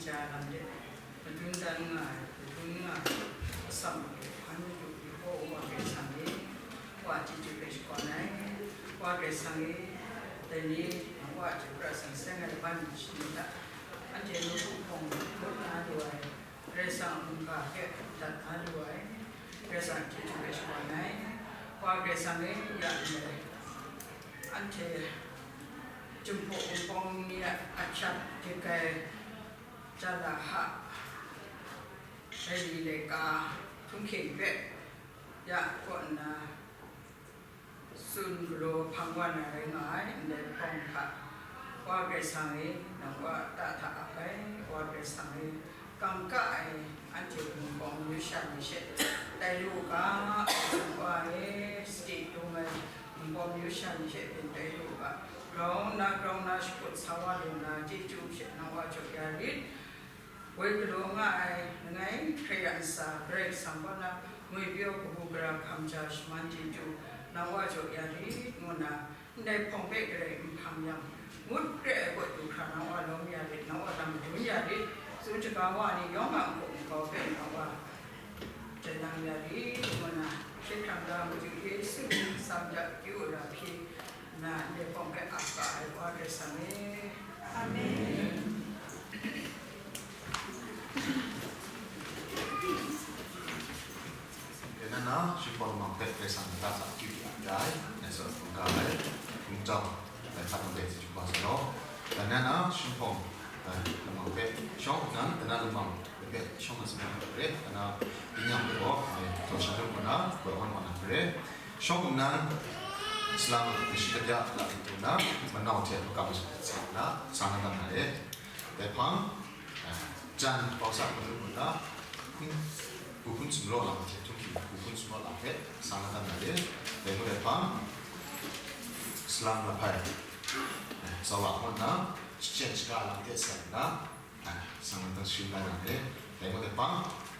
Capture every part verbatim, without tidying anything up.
Ja lam de, madun dan nga ai, madun nga ai, atsam hpan madu Yehowa Karai Kasang e, Wa chyeju hpe shakawn ai, Wa Karai Kasang e, dai ni, Wa chyeju hpe seng seng ai ban shani hta, anhte madu hpawng ngut na lu ai, Karai Kasang mungga hpe dat na lu ai, Karai Kasang chyeju hpe shakawn ai, Wa Karai Kasang e, ya ndai, anhte Jinghpaw Wunpawng ni a ahkyak dik ai Jalaha, Eli laika, htunghking hpe ya kaw nna, tsun galaw hpang wa na rai nga ai ndai hpawng hta, Wa Karai Kasang e, nang wa ta hta ap ai, Wa Karai Kasang e, kangka ai anhte Wunpawng myu sha ni she tai lu u ga, Wa e, sadi dung ai Wunpawng myu sha ni she byin tai lu u ga, grau nna grau nna shakut sa wa lu nna, chyeju she nang wa jaw ya rit. Woi galaw nga ai langai hkrai a ntsa, Karai Kasang kaw na ngwipyaw kabu gara hkam ja shaman chyeju nang wa jaw ya rit, ngu nna, ndai hpawng hpe Karai n hpang yang, ngut kre ai kaw du hkra nang wa lawm ya rit, nang wa lam madun ya rit, tsun shaga wa ni yawng a nkau nkau hpe nang wa jai nang ya rit, ngu nna, hkye hkrang ga Madu Yesu mying tsam da akyu ara hpyi nna, ndai hpawng hpe ap ga ai Wa Karai Kasang e. Amen. Tengah na, Shingkawng Lamang hpe Karai Kasang nta hta akyu ya ai, ngai zawn hkungga ai, hkungga ai, hpa nang dai hte chyeju kaba sa law. Tengah na, Shingkawng, eh, Lamang hpe shawng nnan, tengah Lamang hpe shawng na sa na hpe, tengah Byin Yang hpe gaw, eh, taw sha lung kaw na, gaw awan wa na hpe, shawng nnan, salam kashi kabya la hte na, manau hte makam sa na, sa na dan na e. Dai hpang, eh, jan kau sa hkun hkun na, hpun, hpun sumlaw lam hte htunghking hpun sumlaw lam hpe sa na dan na e. Dai hku dai hpang, salam lahpai, eh, tsawra hkawm na, shachyen shaga lam hte seng na, eh, sa na dan sharin la na e. Dai hku dai hpang,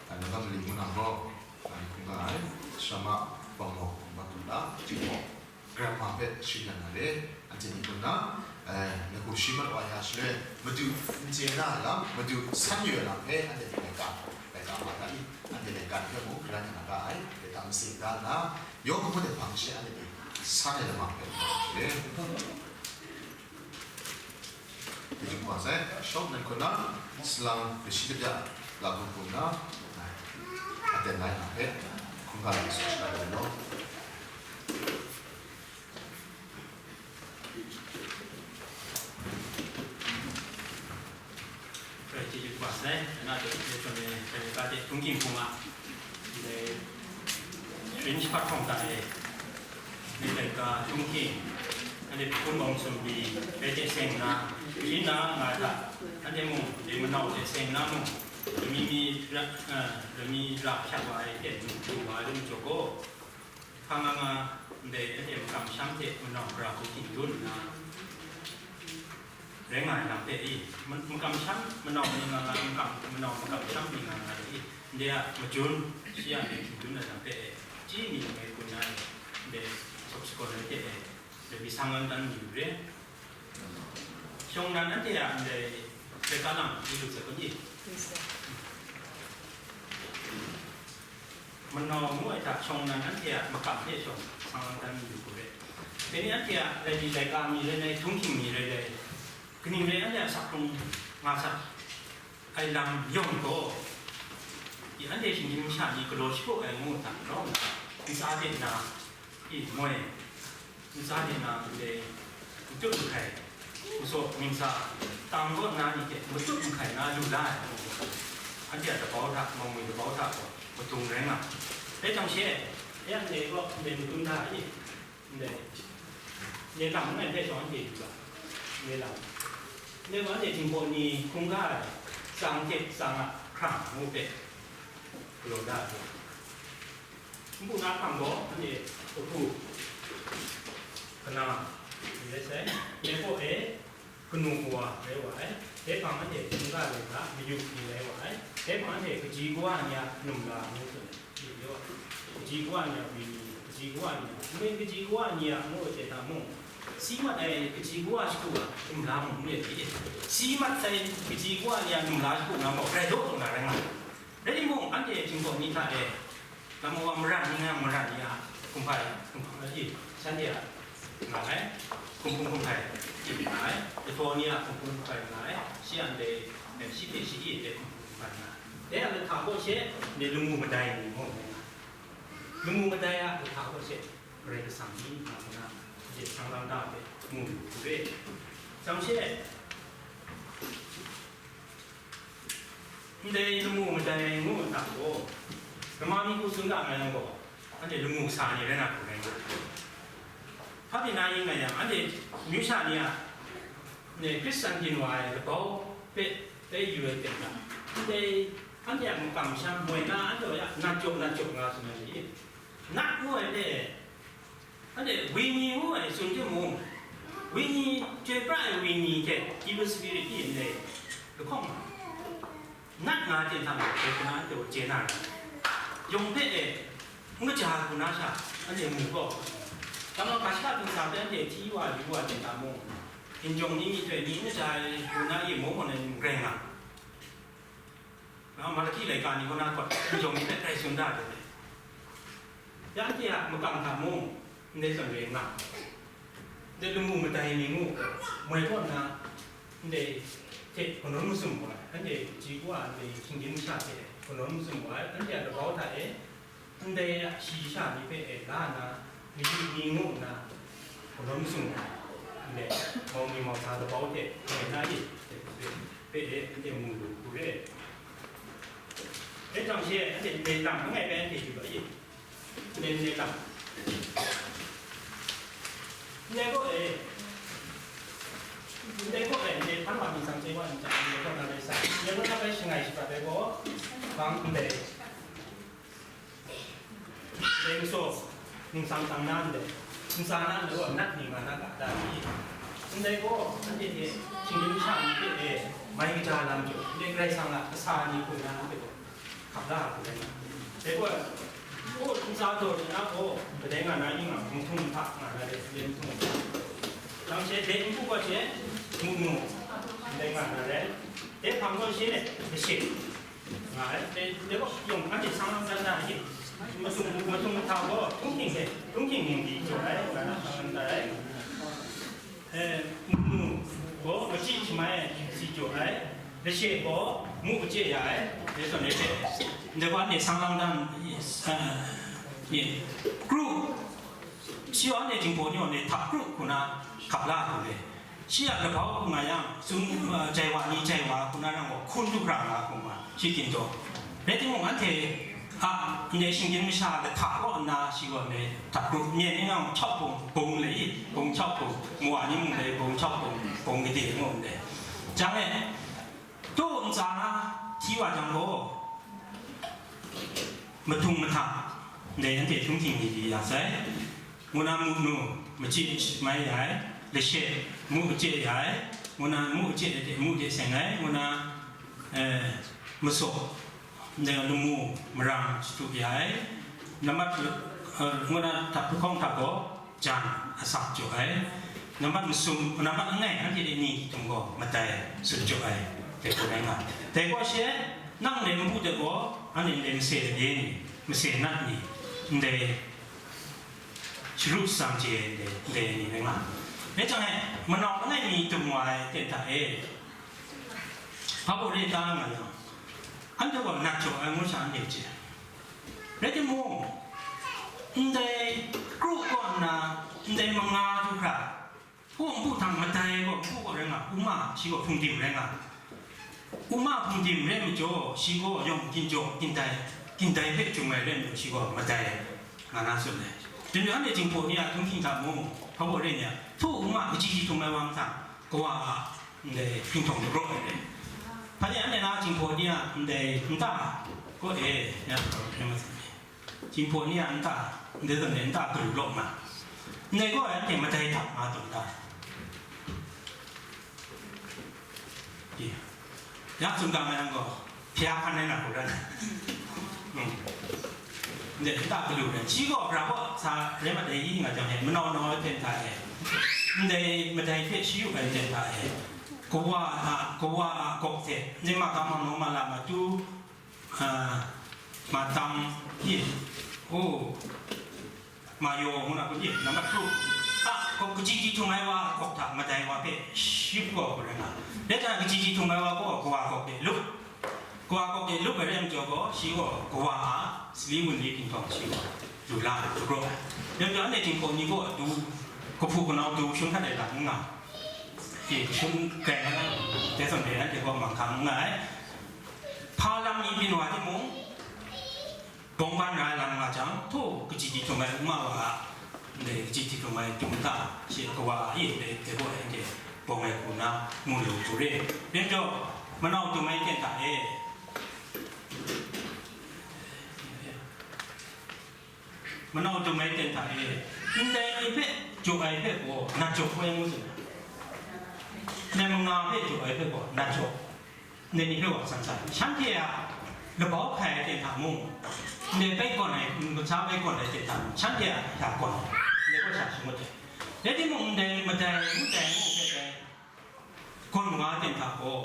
eh, Nagam mali ngu na gaw, eh, hkungga ai, Sharama Banglaw, Banglaw, Jingkawng, Grandma hpe shing yang na re, anhte ni hpun na, eh, maigu shi mat wa ya shaloi, Madu n chye na lam, Madu san yu ai lam hpe anhte hpe laika, laika ma ga i, anhte laika ni hpe mung garan ya na ga ai, laika masing da nna, yawng hpun ai hpang she anhte hpe san ai lam hpe re. Chyeju kaba sai, shawng nnan hkun na, salam kashi kabya la hkun hkun na, aten lai na hpe, hkungga la su shaga ai law. Rai chyeju kaba sai, na de, de chun de, de ka de, htunghking hpung a, de, sharin shapat hkawng hta e, de, de ka, htunghking, a de, hpun bawng sumri, de, de seng na, sharin na nga hta, a de mung, de, manau de seng na mung, de, mi mi ra, eh, de, mi ra hpyak wa ai, de, lu wa ai, lu majaw gaw, Hpa nga nga ndai anhte makam masham hte manau gara hku htingdun nna, rai nga ai lam hpe i, ma-, makam masham, manau ni nga nga, makam, manau makam masham ni nga nga ai i, ndai a majun, shi a ndai htingdun ai lam hpe e, chyi mi langai kun ai, ndai sawp sagawn ai hte e, ndai mi sang lang dan mayu re. Shawng nnan anhte a ndai laika lam i lu sai kun i? Manau ngu ai hta shawng nnan anhte a makam hte shawng, sang lang dan mayu hku re. Dai ni anhte a laili laika mi rai nai, htunghking mi rai nai, kaning rai anhte a sak hkrung nga sa ai lam yawng gaw, i anhte shinggyim masha ni galaw shapraw ai ngu hta rau nna, ntsa de na, i moi, ntsa de na ndai matut mahkai, masaw ningsa, tang kaw na ni hte matut mahkai na lu la ai, anhte a dabau hta, mawngwi dabau hta gaw madung rai nga ai. Dai hpang she, ya ndai gaw ndai madun hta i, ndai, ndai lam langai hpe shawng anhte yu ga, ndai lam, ndai gaw anhte Jinghpaw ni hkungga ai, tsang hte tsang a hkrang ngu hpe galaw da ai. Npu na hpang gaw, anhte kahpu kana ni rai sai, Myepo e kanu kawa rai wa ai, dai hpang anhte hkungga rai hta mayup ni rai wa ai, dai hpang anhte kaji kawa ni a numla ngu tsun ai, kaji kawa ni a wini, kaji kawa ni a, nmen kaji kawa ni a ngu ai hte hta mung, Si mat ai kaji kawa shagu a, num la mung n rit i? Si mat sai kaji kawa ni a num la shagu nga gaw, grai daw taw na rai nga ai. Rai timung, anhte Jinghpaw ni hta e, Lam wa maran ni nga, maran ni a hkumhpai, hkumhpai, shanhte a nga ai, hkum hkum hkumhpai nga ai, lahtaw ni a hkum hkum hkumhpai nga ai, shi a ndai, shi hte shi hte hkum hkum hkumhpai nga ai. Dai a lahta kaw she, ndai lamu madai ni mung nga ai. Lamu madai a lahta kaw she, Karai Kasang ni nga mu na, je sang lam da ai mu lu hku re. Jang she, Ndai lamu madai ngu nna gaw, lama mi hku tsun ga nga yang gaw, anhte lamu kasa ni rai na hku rai nga ai. Hpa pyi na yin nga yang, anhte amyu sha ni a, ne, Hkristan byin wa ai labau hpe, hpe yu ai hte maren, ndai anhte a makam sha moi na, anhte a nat jaw, nat jaw nga tsun ai ni, nat ngu ai hte, Anhte wenyi ngu ai tsun timung, wenyi, chyoi pra ai wenyi hte evil spirit ni ndai lahkawng nga, nat nga hte hta na, dai hku na anhte hte chye na ra ai. Yawng hpe e, n kaja hku na sha, anhte mu gaw, dang wa ga shaka ntsa hpe anhte hti wa yu wa hte hta mung, hkinjawng ni myihtoi ni n kaja ai hku na e maw maw na ni mung rai nga. Nga Malaki laika ni kaw na gaw, hkinjawng ni hpe grai tsun da ai. Ya anhte a makam hta mung, ndai zawn re nga, ndai lamu madai ni mung, moi kaw nna, ndai hte kanawn mazum wa ai, anhte ji wa ai, ndai shinggyim masha hte kanawn mazum wa ai, anhte a labau hta e, Ndai a shayi sha ni hpe e la nna, mayu ni ngu nna, kanawn mazum ai, ndai mau mi mau sa labau hte, ndai na e, hpe e, anhte mu lu hku re. Dai jang she, anhte ndai lam langai bai anhte yu ai, ndai, ndai lam. Ndai gaw e, ndai gaw e, ndai hpan wa myit tsang chye wa myit tsang, ndai gaw na bai sa, ndai gaw na bai shangai shabat ai gaw, bang ndai. Dai majaw, ningsang tang na ndai, ntsa na ndai gaw nat ni nga na ga da ni? Ndai gaw, anhte hte shinggyim masha ni hpe e mai kaja lam jaw, ndai Karai Kasang a kasa ni hku na ndai gaw, hkap la hku rai nga. Dai gaw, gaw ntsa daw ni na gaw, kadai nga na ning nga, mung htung hta nga na dai, ndai mung htung hta. Nang she dai n-gu gaw she, mu mu, ndai nga na rai. Dai hpang gaw she, kashe. Nga ai, dai, dai gaw yawng anhte sang lam dan na hte, matung, matung hta gaw, htunghking hte, htunghking ning di jaw ai, nga na sang lam dan ai. Eh, mu gaw, machyi shamai ai si jaw ai, lashe gaw, mu kachye ya ai, dai zawn e hte, dai gaw anhte sang lam dan, eh, ye, kru, shi gaw anhte Jinghpaw ni gaw, anhte hta kru hku na hkap la hku le. Shi a labau nga yang, tsun, uh, jai wa ni jai wa hku na rang gaw, hkun du hkra nga hku ma, shi tin taw. Rai timung, anhte a ndai shinggyim masha lahta kaw nna, shi gaw ndai hta kru, myen ni nang chawk bung, bung le i, bung chawk bung, mawa ni mung dai bung chawk bung, bung gade ngu ndai. Jang e, Taw ntsa na hti wa jang gaw, madung mahta, ndai anhte htunghking ni di ya sai, ngu na mu nu, machyi mai ya ai, lashe, mu kachye ya ai, ngu na mu kachye de mu de seng ai, ngu na, eh, masaw, ndai lamu marang shatup ya ai, nambat, eh, ngu na hta hpung hta gaw, jan asak jaw ai, nambat masum, nambat langai, anhte ni htum gaw madai sut jaw ai, dai hku rai nga. Dai gaw she, nang ndai npu de gaw, anhte ndai mase labye ni, mase nat ni, ndai sharu shatsam chye ai ndai, ndai ni rai nga. Dai jang e, manau langai mi htum wa ai hte hta e, hpa baw re ta nga yang, anhte gaw nat jaw ai ngu sha anhte chye. Rai timung, ndai kru kaw nna, ndai manga du hkra, hku npu htang madai gaw, npu gaw rai nga, uma shi gaw hpungdim rai nga. Uma hpungdim rai majaw, shi gaw yawng ginjaw, gindai, gindai hpe jung ai rai majaw, shi gaw madai nga na tsun ai. Dai majaw, anhte Jinghpaw ni a htunghking hta mung, hpa baw re ni a, htu uma kaji htum ai wa mahtang, kawa a ndai hpinghpang dagraw ai re. Hpa ni anhte na Jinghpaw ni a ndai nta kaw e, ya, Jinghpaw ni a nta, ndai zawn e nta galu law ma. Ndai gaw anhte madai dap nga taw nta. Ya tsun ga ma yang gaw, hpya hkan rai na hku rai. Hmm. Ndai nta galu rai. Shi gaw gara baw sa rai mat ai i nga jang e, manau nau ai hpe nta e. ndai madai hpe shayu ai ten hta e, kawa a, kawa a gawk hte, ndai ma gam ma naw ma la matu, a, ma tang, ye, o, ma yaw ngu na kun ye, nambat kru, a, gawk kaji ji htung ai wa a gawk hta madai wa hpe shayu gaw hku rai nga. Dai hta kaji ji htung ai wa gaw kawa gawk de lup. Kawa gawk de lup ai rai majaw gaw, shi gaw kawa a sali wunli hkinhtawng shi gaw lu la, lu raw ai. Dai majaw, anhte Jinghpaw ni gaw du, kahpu kanau du hpyi hkat ai lam n nga, e, hpyi grai nga ai, dai zawn e anhte gaw manghkang n nga ai. Hpa lam mi byin wa timung, bawng ban ra ai lam nga jang, htaw kaji ji htung ai uma wa a, ndai kaji ji htung ai dum ta, shi kawa a, e, dai, dai gaw anhte bawng ai hku na mu lu hku re. Dai majaw, manau dum ai ten hta e, manau dum ai ten hta e, ndai ni hpe jaw ai hpe gaw, nat jaw hkoi ngu tsun ai. Ndai manga hpe jaw ai hpe gaw, nat jaw. Ndai ni hpe wa san san, shanhte a labau hkai ai ten hta mung, ndai bai gawn ai, n-, kasa bai gawn ai ten hta mung, shanhte a hta gawn ai, ndai gaw sha shangut ai. Rai timung, ndai madai, ndai ngu hpe dai gawn wa ai ten hta gaw,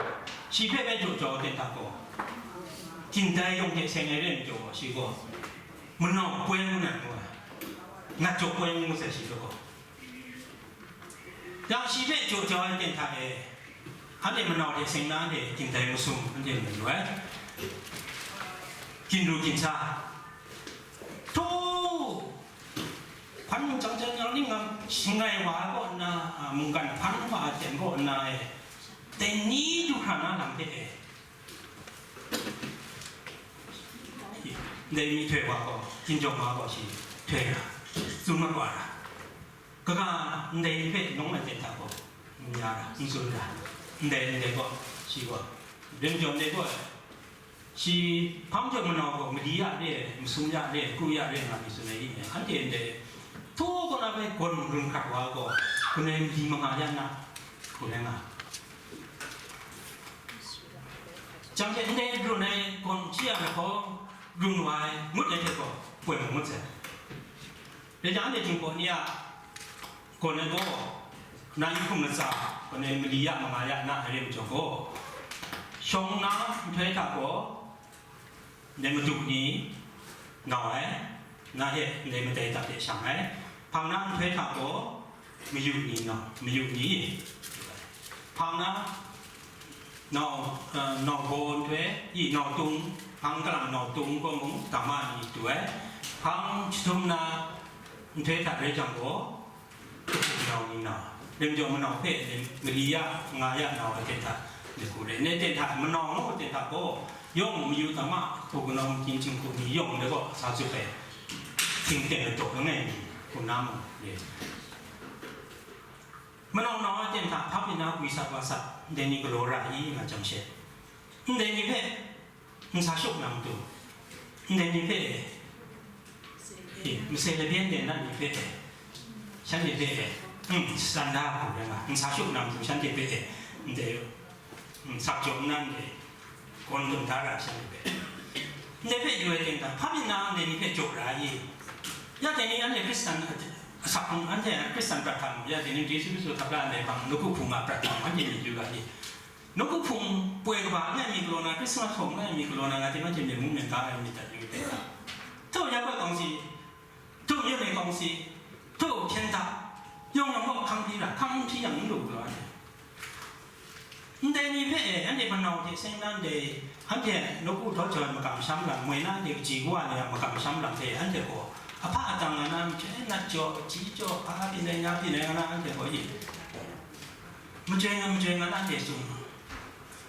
shi hpe bai jaw jau ai ten hta gaw, tindai yawng hte seng ai re ai majaw gaw, shi gaw manau poi ngu na ngu ai, nat jaw poi ngu sai shi hpe gaw. Yang shi hpe jaw jau ai ten hta e, anhte manau hte seng na anhte tindai masum anhte mu lu ai. Ginru ginsa, htaw, hpan mung jang jang yang ning ngam shangai wa ai kaw nna, a, mungkan hpan wa ai ten kaw nna e, dai ni du hkra na lam hte e, ndai myihtoi wa gaw, hkinjawng wa gaw shi htoi ra, tsun mat wa ra. Kaga ndai ni hpe nawng ai ten hta gaw, n ya ra, n tsun ra, ndai, ndai gaw, shi gaw, Rim jaw ndai gaw, shi hpang jaw manau gaw mali ya re ai, masum ya re ai, kru ya re ai nga mi tsun ai i, anhte ndai htaw kaw na hpe gawn run hkrat wa gaw, hkun ai mali manga ya na, hkun ai nga. Jang hte ndai run ai gawn shi a lahkawng run wa ai ngut ai hte gaw, poi mu ngut sai. Dai jang, anhte Jinghpaw ni a gawn ai gaw, na yu hkum latsa, gawn ai mali ya manga ya na ai re majaw gaw, shawng nna nhtoi hta gaw, ndai madu ni nau ai, na hte ndai madai dap de shang ai, hpang na nhtoi hta gaw, mayu ni nau, mayu ni, hpang na nau, eh, nau baw nhtoi, i nau tung, hpang kalang nau tung gaw mung, dama ni du ai, hpang jahtum na nhtoi hta rai jang gaw, nau ni nau, rim jaw manau hpe mali ya, nga ya nau ai ten hta, ni hku rai, ndai ten hta manau ngu ten hta gaw, yawng mayu dama, hku kanau, makying, jinghku ni yawng ndai gaw sa tsup ai, htingten ladaw langai mi, hku na mu, ye. Manau nau ai ten hta, hpa pyi na gwi sat wa sat, ndai ni galaw ra i, nga jang she, ndai ni hpe n sa shut na matu, ndai ni hpe e, e, masai labyen de na ni hpe e, shanhte hpe e, mm, san da hku rai nga, n sa shut na matu, shanhte hpe e, ndai, mm, sak jaw nna ndai, gawn dum da ra shanhte hpe, ndai hpe yu ai ten hta, hpa pyi na ndai ni hpe jaw ra i? Ya dai ni anhte Hkristan asak hpung, anhte Hkristan prat hta mung, ya dai ni Yesu Hkristu hta pra ndai hpang, nawku hpung a prat hta mung, anhte myit yu ga i? Nawku hpung poi kaba langai mi galaw na, Krismas hpawng langai mi galaw na, nga hte anhte myen mung myen ga ai myit dat yu ai hte, htaw ya kawai kawng si, htaw ya myen kawng si, htaw hkyen hta, yawng yawng gaw hkang hpyi ra, hkang n hpyi yang n lu galaw ai. Ndai ni hpe e, anhte manau hte seng na ndai, anhte nawku htawt jaw ai makam masham lam, moi na anhte kaji kawa ni a makam masham lam hte anhte gaw, ahpa atang nga na, machyi nat jaw, kaji jaw, hpa byin ai, nya byin ai nga na, anhte gaw, i, majoi nga, majoi nga na anhte tsun.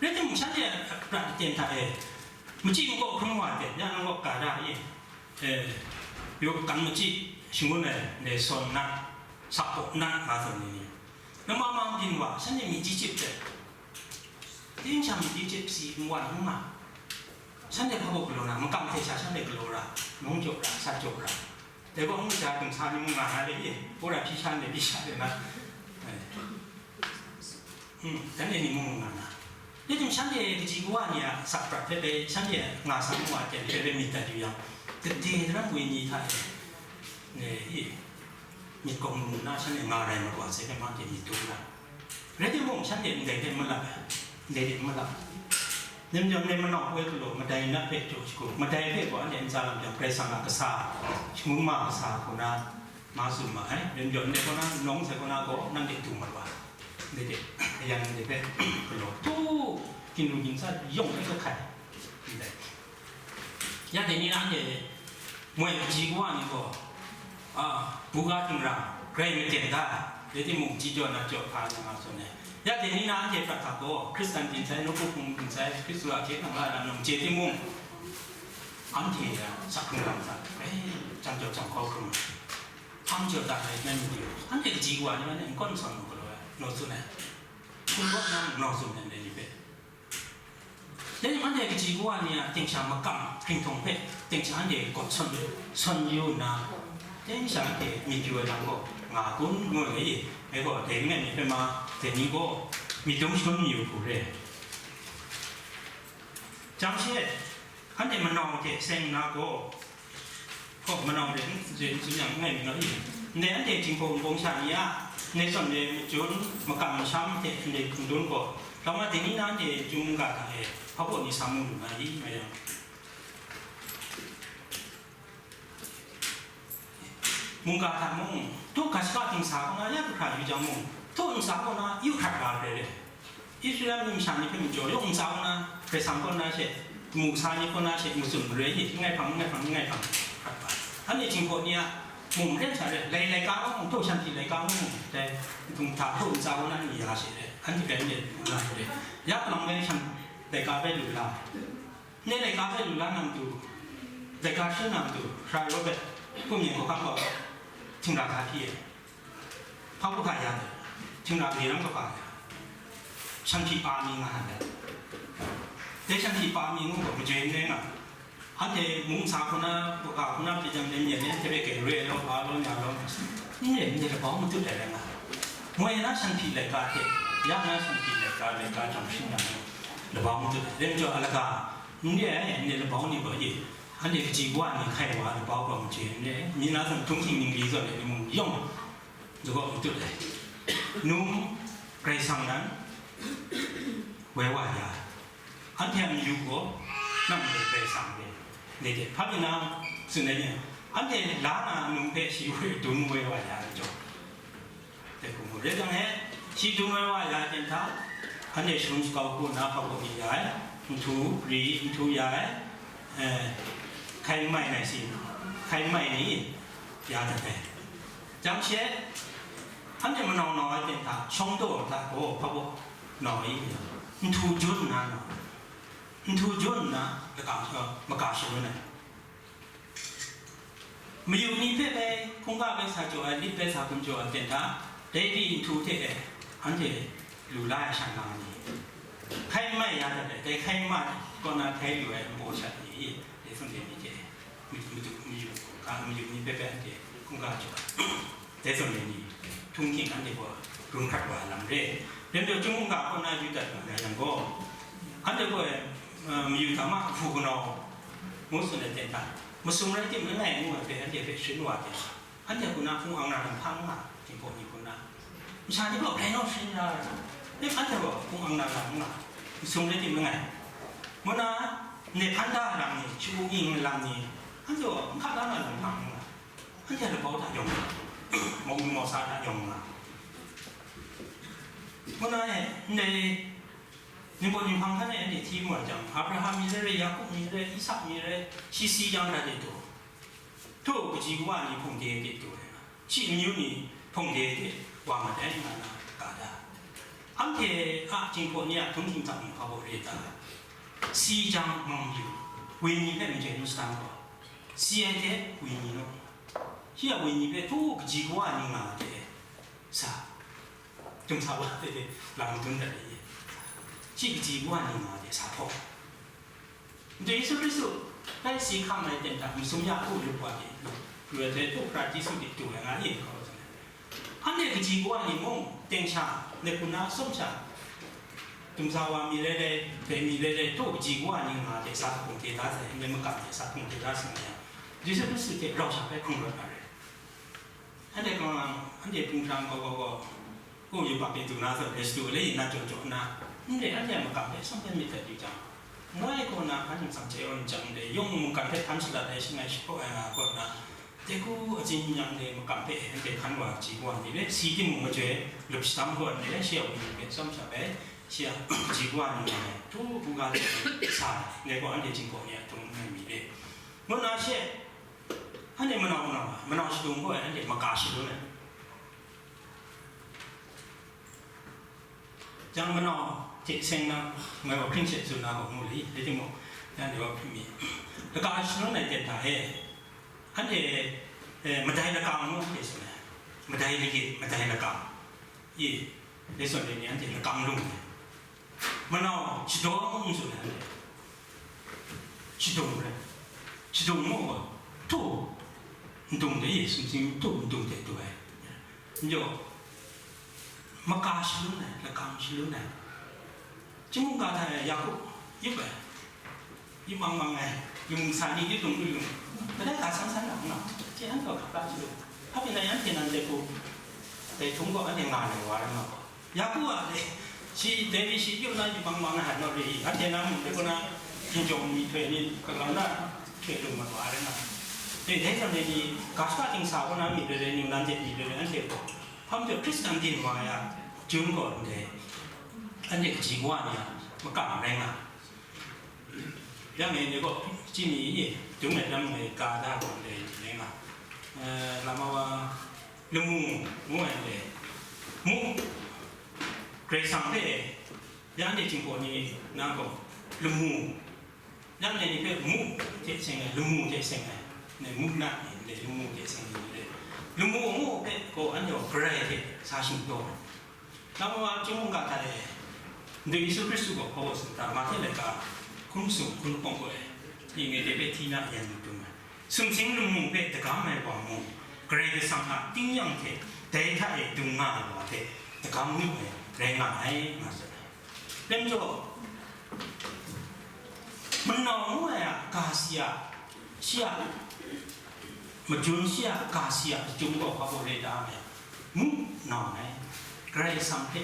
Rai timung, shanhte a prat aten hta e, machyi nkaw hkrum wa ai ten, ya nang gaw ga da, i, e, yaw kan machyi shangun ai, ndai sawn nat, sakpawk nat, nga tsun ni ni. Nama mang byin wa, shanhte myi ji chyip hte, ting sha myi ji chyip si n wan n nga. Shanhte hpa baw galaw na, makam hte sha shanhte galaw ra, nawng jaw ra, sat jaw ra. Dai gaw, ngu ja, dum sa ni mung nga na le, e, wora hpyi sha ndai, pyi sha de na. E. Hmm, dan e ni mung nga na. Rai timung, shanhte kaji kawa ni a sak prat hpe bai, shanhte nga sa mu ai ten hpe bai myit dat yu yang, gade daram wenyi hta e, e, e, myit gawng mu nna shanhte nga rai mat wa sai hpe, anhte myit dum ai. Rai timung, shanhte ndai hte malap ai, ndai hte malap ai. Nim jawm, ndai manau poi galaw, madai nat hpe jaw shagu, madai hpe gaw anhte ntsa lam jang, Karai Kasang a kasa, shangun ma kasa hku na, ma tsun ma ai. Nim jawm, ndai kaw na, nawng sai kaw na gaw, nanhte dung mat wa, ndai hte, ayan ndai hpe galaw, tu, ginru ginsa yawng hpe hkai, ndai. Ya dai ni na anhte moi kaji kawa ni gaw, a, buga htingrang grai maten da, rai timung, ji jaw nat jaw hpa nga nga tsun ai. Ya dai ni na anhte prat hta gaw, Hkristan ting sai, nawku hpung ting sai, Hkristu a hkye hkrang la lam num chye timung, anhte a sak hkrung lam hta, eh, jang jaw jang hkau hkrung, hpang jaw da ai, ngai myit yu, anhte kaji kawa ni, anhte n kawn n sawn mu galaw ai, naw tsun ai. Hpung kaw nang naw tsun ai, ndai ni hpe. Dai ning anhte kaji kawa ni a ting sha makam hkringhtawng hpe ting sha anhte gaw sawn, sawn yu nna, ting sha anhte myit yu ai lam gaw nga kun, ngu ai. Dai gaw, dai ring ai myit hpe ma, dai ni gaw myit dum shangun mayu hku re. Jang she, anhte manau hte seng nna gaw, hkaw manau re n tsun yang, n rai myit naw i? Ndai anhte Jinghpaw Wunpawng sha ni a, ndai zawn re majun, makam masham hte ndai n dun gaw, lama dai ni na anhte Chyum mungga hta e hpa baw ni sa mu lu nga i, nga yang, mungga hta mung, htaw ga shaka ting sa kaw na ya kahkra yu jang mung, htaw ntsa kaw na yu hkrat ga ai re. Israela mung masha ni hpe majaw, yawng ntsa kaw na, Karai Kasang kaw na she, mu kasa ni kaw na she, matsun mare, ye, n gai hpang, n gai hpang, n gai hpang, hkrat ga ai. Anhte Jinghpaw ni a mung maren sha re, lai, laika mung, htaw shanhpyi laika mung, dai, dung hta htaw ntsa kaw na ni ya she re, anhte rai nde nga re, ya palawng rai shan laika bai lu la, ne laika bai lu la na matu, laika shin na matu, hkra rawt bai, hkum yen hkawhkam gaw, htingra hta hpyi ai. Hpa hku hkra ya ai, htingra gade lam kaba ya, shanhpyi pa mi nga ai. Dai shanhpyi pa mi ngu gaw, majoi n rai nga, anhte mung sa hku na, buga hku na, hpyi jang, dai myen ni anhte hpe grai re ai law, hpa law, nya law, n rai, n rai, labau matut ai rai nga. Moi na shanhpyi laika hte, ya na shanhpyi laika, laika jang shing yang, labau matut ai. Dai majaw, a laga, n re ai, ndai labau ni gaw, ye, anhte kaji kawa ni hkai wa ai labau gaw majoi n re ai. Myi na zawn, htunghking ningli zawn e ni mung yawng, ni gaw matut ai. Num Karai Kasang nan woi wa ya ai. Anhte a mayu gaw, nang ndai Karai Kasang re, ndai hte hpa pyi na tsun ai ni, anhte la na num hpe shi woi dun woi wa ya ai majaw, dai hku mu. Rai jang e, shi dun woi wa ya ai ten hta, anhte shangun shakau hku nna hpa baw ni ya ai, nhtu ri, nhtu ya ai, eh, hkai n mai nai si, hkai n mai ni ya dat ai. Jang she, anhte manau nau ai ten hta, shawng daw hta gaw hpa baw nau ai, nhtu jun nna nau, nhtu jun nna laka, maka shangun ai. Mayu ni hpe bai hkungga bai sa jaw ai, lit bai sa hkum jaw ai ten hta, dai di nhtu hte e, anhte lu la ai shan lang ni, hkai n mai ya dat ai, dai hkai n mai kaw na hkai lu ai nbaw sha ni, dai hpung de ni hte, mayu, mayu, mayu, a, mayu ni hpe bai anhte hkungga jaw ai. Dai zawn e ni, htunghking anhte gaw dun hkrat wa ai lam re. Dai majaw, Chyum mungga kaw na yu dat nga yang gaw, anhte gaw, eh, mayu hta ma, hpu kanau, ngu tsun ai ten hta, masum rai tim langai ngu ai hpe anhte hpe sharin wa ai, anhte hku na hpung ang na lam hpa n nga, Jinghpaw ni hku na, masha ni gaw grai naw sharin la ai, anhte gaw hpung ang na lam n nga, masum rai tim langai, ngu na, ndai hpan da lam ni, shagu ing lam ni, anhte gaw n hkap la na lam hpa n nga. Anhte a labau hta yawng nga, mau lu mau sa hta yawng nga. Ngu na e, ndai, Ningbaw ninghpang hkan e anhte hti mu ai jang, Abraham mi re re, Yaku mi re, Isak mi re, shi si jang hta de taw, htaw kaji kawa ni hpung de de taw ai nga, shi amyu ni hpung de de wa mat ai nga na ga da. Anhte a Jinghpaw ni a htunghking hta mung hpa baw re ta? Si jang mang yu, wenyi hpe majen n shadang gaw, si ai hte wenyi naw. Shi a wenyi hpe htaw kaji kawa ni nga ai hte sa, Chyum sa wa hte lam madun dat ai, shi kaji kawa ni nga ai hte sa hpaw. Ndai Yesu Hkristu, dai si hkam ai ten hta masum ya hku lup wa hte, lu ai hte htaw hkra Yesu hte du ai nga ni hkaw ai. Anhte kaji kawa ni mung, teng sha, ngai hku na atsawm sha, Chyum sa wa mi rai rai, dai mi rai rai, htaw kaji kawa ni nga ai hte sa hpung hte da sai, ndai makam hte sa hpung hte da sai nga yang, Yesu Hkristu hte rau sha bai hkrung rawt na rai. Anhte kaw lang, anhte hpung hkrang gaw gaw gaw, kaw yubak e du na zawn, Hkristu le yin na jaw jaw nna, ndai anhte a makam hpe atsawm hpe myit dat yu jang, ngai kaw na, anhte matsam chye ai jang de, yawng mungkan hpe htan shalat ai shangai shapraw ai nga kaw na, dai hku atsin yang de makam hpe anhte hkan wa, chyi wa ni le, si timung majoi lup shatam kaw ni le, shi a wenyi hpe tsawm sha ai, shi a chyi wa ni nga ai, htu hkungga le sa ai, dai gaw anhte Jinghpaw ni a htung ngai mi de. Ngu nna she, anhte manau manau, manau shadung gaw anhte maka shalun ai. Jang manau hte seng na, ngai wa hpring she tsun na gaw mu li, rai timung, yang de wa hpring mi. Laka shalun ai ten hta e, anhte, eh, madai lakang ngu anhte tsun ai. Madai lagit, madai lakang. I, dai zawn de ni anhte lakang lung ai. Manau shadung n tsun ai. Shadung rai. Shadung mu gaw, htu ndung de, sumsing htu ndung de du ai. Njo, maka shalun ai, lakang shalun ai. Chyum mungga hta e Yaku, yup ai. Yup mang mang ai, yung sa ni, yup lung, yup lung. Kadai ka san san lam nga, che an gaw hkap la chyu. Hpa pyi na yan hpyen nan de ku, dai htung gaw anhte nga ai wa rai nga gaw. Yaku a dai, shi, dai ni shi yup na yup mang mang ai, not really. Anhte na mung de ku na, hkinjawng myihtoi ni, kalang na, htoi lung mat wa rai nga. Dai, dai hkran dai ni, ga shaka dingsa ku na myihtoi dai, ningnan de myihtoi dai, anhte gaw. Hpa majaw Hkristan din wa ya, jun gaw ndai, anhte kaji wa ni a, makam rai nga. Yang e ni gaw, chyi ni, dung ai lam ngai ka da gaw ndai ni nga. Eh, lama wa, lamu, ngu ai ndai. Mu, Karai Kasang hte, ya ndai Jinghpaw ni na gaw, lamu, yang ndai ni hpe mu hte seng ai, lamu hte seng ai, ndai mu na ni, ndai lamu hte seng ai ni le. Lamu ngu hpe gaw, anhte gaw Karai hte sa shingtaw ai. Lama wa chyum mungga hta e, ndai Yesu Hkristu gaw hpa baw tsun ta, Mahte laika, hkun sung, hkun lahkawng gaw e, ning e dai hpe hti na yan lu dum ai. Sumsing lamu hpe dagam ai wa mung, Karai Kasang a tingnyang hte dai hta e dung nga ai wa hpe dagam lu ai rai nga ai, nga tsun ai. Dai majaw, manau ngu ai a ga si a, shi a majun shi a ga si a jahtum gaw hpa baw re da ai? Mu nau ai, Karai Kasang hpe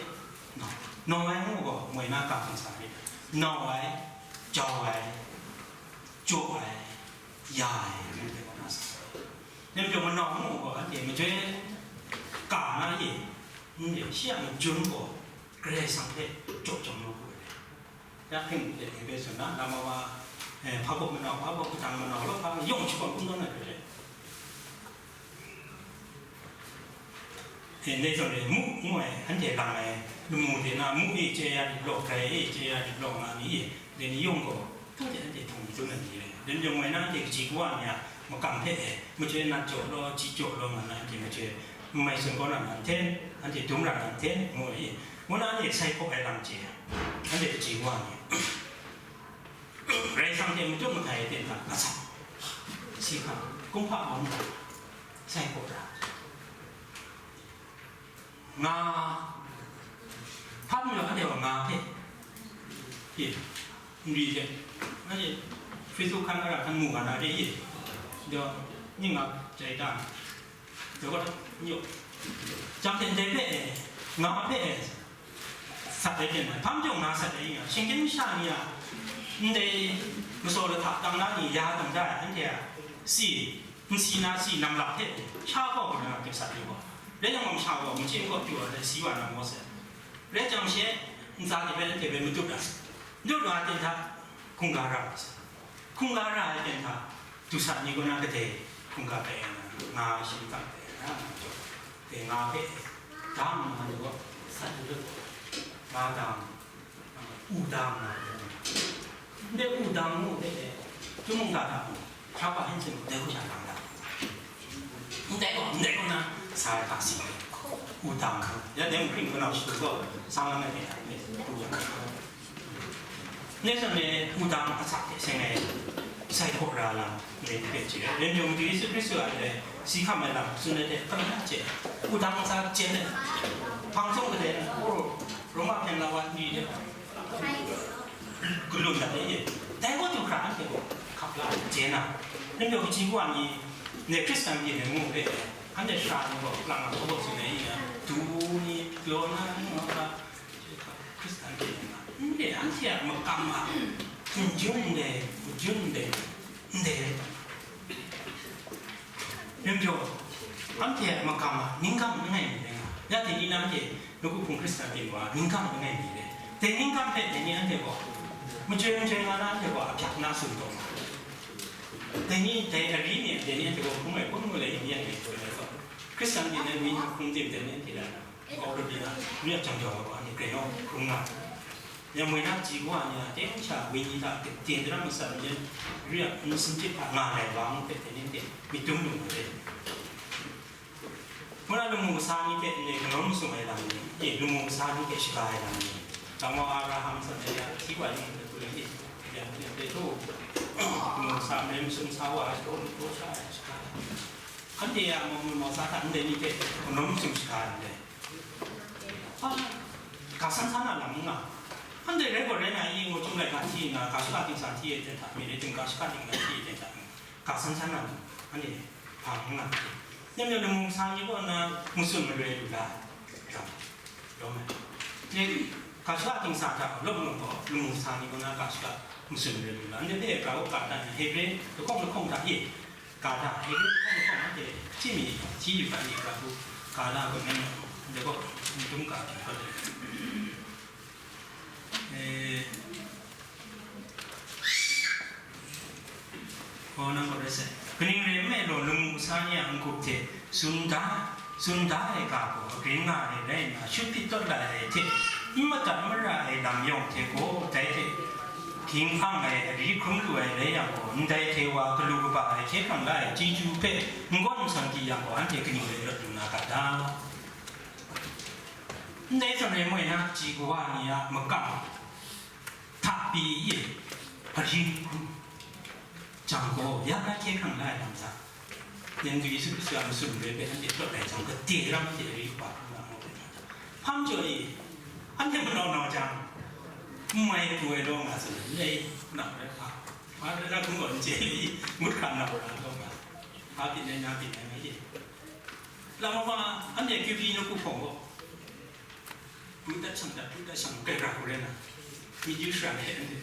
nau, nau ai ngu gaw moi na ga hkang sa rit ai, nau ai, jau ai, jaw ai, ya ai, ngu hte gaw na sa ai. Dai majaw manau ngu gaw anhte majoi ka na ye, ngu de, shi a majun gaw Karai Kasang hpe jaw jang lu hku ai. Ya hpring de ni bai tsun na, lama wa, eh, hpa baw manau, hpa baw kadang manau, law hpa yawng shi gaw n kungdawn ai hpe. Eh, dai zawn e, mu, mu ai, anhte lang ai, lamu de na, mu e chye ya rit law, grai e chye ya rit law, nga mi e, dai ni yawng gaw, hkang de anhte htung dun ai ni rai. Dai majaw moi na anhte kaji kawa ni a makam hpe e, majoi nat jaw law, ji jaw law, nga na anhte majoi, n mai tsun kau na nan hten, anhte dum ra nan hten, ngu ai. Ngu na anhte sai hpaw ai lam chye, anhte kaji kawa ni. Karai Kasang hte matut mahtai ai ten hta asak, si hkam, kumhpa mawng hta, sai hpaw ra, nga, hpa majaw anhte gaw nga hpe, hpyi, n ri hte, anhte Facebook hkan ara hkan mu ga na re i, daw, ning nga jai ta, daw, jang hte ndai hpe e, nga hpe e, sat ai hte maren, hpa majaw nga sat ai nga, shinggyim masha ni a, ndai masawt lahta tang na ni ya tang da ai, anhte a si, nsi na si namlak hte sha kau hkra na hte sat ai gaw, rai yang gaw masha gaw machyi n kaw pru ai hte si wa na maw sai. Rai jang she, ntsa ni hpe anhte hpe matut ai, matut wa ai hte hta hkungga ra ai sai. Hkungga ra ai ten hta, du sa ni kaw na kadai hkungga tai ai na, nga shi matsam tai ai na, nga jaw, dai nga hpe dang nna ni gaw, sat lu let gaw, nga dang, u dang nga ai. Ndai u dang ngu hte, chyum mungga hta mung, hkra pa hin sin dai hku sha dang da. Ndai gaw, ndai gaw na, sa ai hka si ai. U dang, ya dai mung hpring hpunau shadu gaw, sang lang ai hte, u yang. Ndai zawn e, wudang asak hte seng ai, sai hpaw ra lam, ngai hpe chye ai. Dai majaw, Madu Yesu Hkristu a ndai si hkam ai lam tsun ai hte, hkam na chye ai. Wudang ntsa chyen ai, hpang jawng kadai na, Roma hpyen la wa ni hte, galun dat ai e. Dai gaw du hkra anhte gaw hkap la ai, chye na. Dai majaw, kaji wa ni, ndai Hkristan byin ai ngu hpe, Anhte sara ni gaw, lang a hkawhkawt tsun ai, yu na, du ni, pyaw na, n-, nga, Hkristan hte nga, ndai anhte a makam a, n-, jun ndai, n-, jun ndai, ndai rai tawn. Rim jaw, anhte a makam a, ningkam langai mi rai nga, ya dai ni na anhte, nawku hpung Hkristan ting wa, ningkam langai mi rai. Dai ningkam hpe, dai ni anhte gaw, majoi majoi nga na anhte gaw, a byak na tsun taw nga. Dai ni, dai ari ni, dai ni anhte gaw hpung ai, hpung mu lai, yin yan ai, hpung ai gaw. Hkristan ting ai, wi hpung tim, dai ni anhte la na. Kau lu di na, ni a jang jau ai wa ni, grai naw hkrum nga. Yang moi na ji wa ni a, teng sha, wenyi hta, ten daram masat ni, ri a, n-, sinjit hta nga ai wa ngu hpe, teng teng, myit dum lu nga de. Mung na lamu kasa ni hte, ndai kanawn masum ai lam ni, e, lamu kasa ni hte shaga ai lam ni, Daw Abraham san ai ya, hti wa ni, hti wa ni, ya, ya, ya, lamu kasa ndai masum sa wa ai, shaga ni, shaga ai, shaga ai. Anhte a mau, mau sa hta ndai ni hte, kanawn masum shaga ai ndai. A, ga san san a lam n nga. Anhte rai gaw rai na i, ngu chyum laika hti nna, ga shaka dingsa hti ai ten hta, mi rai tim, ga shaka dingsa hti ai ten hta, ga san san a lam, anhte hpa n nga. Nem nem lamu kasa ni kaw na, masum maroi lu la, lam, rawng ai. Ne, ga shaka dingsa hta, lawp ngu gaw, lamu kasa ni kaw na, ga shaka masum maroi lu la. Anhte hpe ga u ga dan, Hebre lahkawng lahkawng hta e, Ga da, Hebre lahkawng lahkawng anhte hti mi, hti yu ga ni, ga hku, ga da gaw, nang, ndai gaw, n-, dum ga hkrum kau ai. Eh, oh, nang gaw rai sai. Kaning rai nme law, lamu kasa ni a n-gup hte tsun da, tsun da ai ga gaw, grin nga ai rai nna, shut pyi tawt la ai hte, n madat mara ai lam yawng hte gaw, dai hte, Ging hpang ai, ari hkrum lu ai rai yang gaw, ndai hte wa galu kaba ai hkye hkrang la ai chyeju hpe n gawn n san di yang gaw, anhte kaning rai rawt lu na ga ta? Ndai zawn rai moi na, kaji kawa ni a makam hta pyi e, ari hkrum jang gaw, ya na hkye hkrang la ai lam hta, Nang Yesu Hkristu a masum rai hpe anhte tawt ai jang, gade ram hte rai kaba hkrum nga mu ai. Hpa majaw e, anhte manau nau jang, n mai pru ai law nga tsun ai, ndai nau rai hpa, hpa rai na hkrum gaw n chye ai, ngut hkra nau ra law nga, hpa byin ai, na byin ai nga ye. Lama ma, anhte Kyu Hpyi nawku hpawng gaw, Pru dat shang dat, pru dat shang, kai ra hku rai na, myit yu shara ai, anhte.